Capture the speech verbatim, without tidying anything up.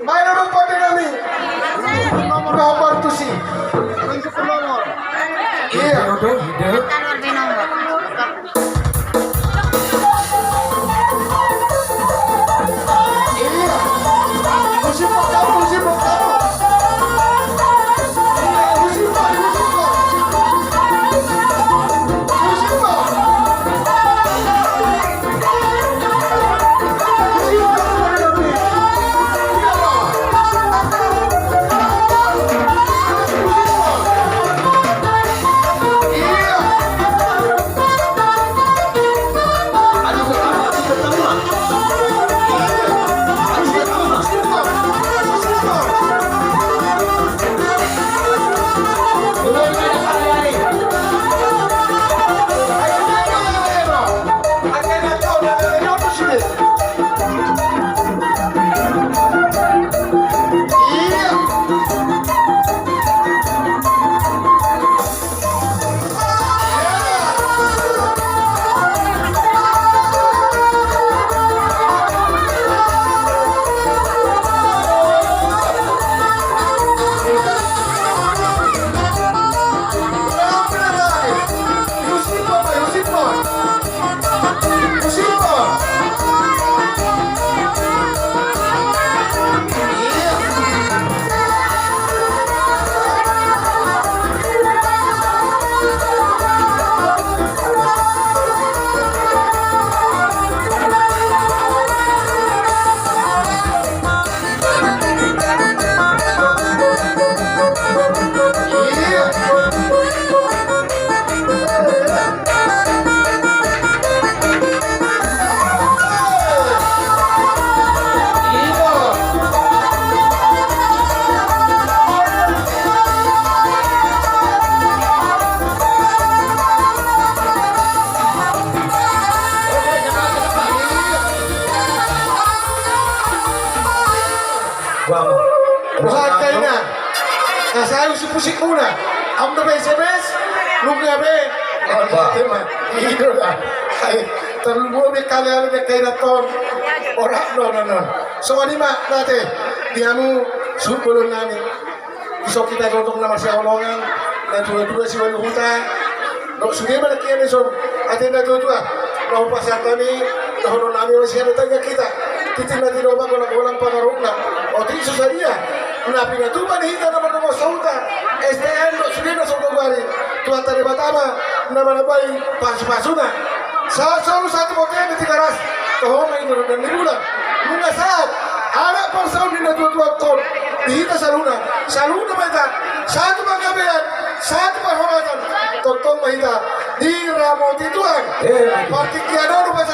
Baen ma pande nami. Nomor tusi. Iya. Buat kaina. Nah, saya usik-usik muna. Am do be S M S, nunga be. Wah. Tema. Ido da. Hai, terlalu be kali-kali be kaina ton. Ora, no, no, no. Songon i ma, nate. Di hamu, suhut bolon nami. Dison hita tongtong na marsihaholongan, na tua-tua siualu huta. Dok sude ma nangkin dison, ate na tua-tua. Na hupasahat nami, na holong nami masih ada tanya kita. Titi na tido ba golang-golang pangarahutna. Otik so sadia. Na pinatupa ni hita na mardomu sahuta. S T N dok sude na songgogari. Tuhanta Debata ma na manambai pasu-pasuna. Sahat solu sahat bote di Tigaras. Toho ma i dohot dan ni bulan. Nunga sahat. Anak parsaut ni na tua-tua ton. Di hita saluhutna. Saluhutna ma hita. Sahat tu panggabean. Sahat tu parhorasan. Tongtong ma hita. Diramoti Tuhan. Eh. Partingkian on upasan.